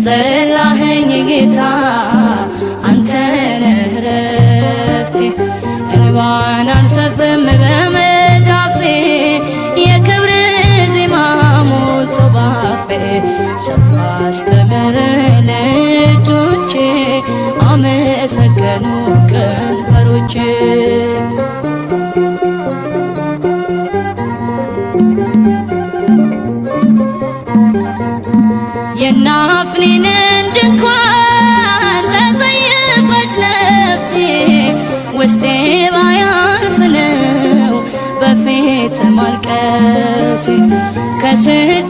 የጠራኸኝ ጌታ አንተ ነህ ረፍቴ። እንባን አልሰፍርም በመዳፌ፣ የክብር ዜማ ሞልቶ ባፌ። ሰፋሽ ተምር ልጆቼ፣ አመሰገኑ ከንፈሮቼ። የናፍኔንን ድንኳን ተጸየፈች ነፍሴ፣ ውስጤ ባያርፍ ነው በፊት ማልቀሴ። ከስደት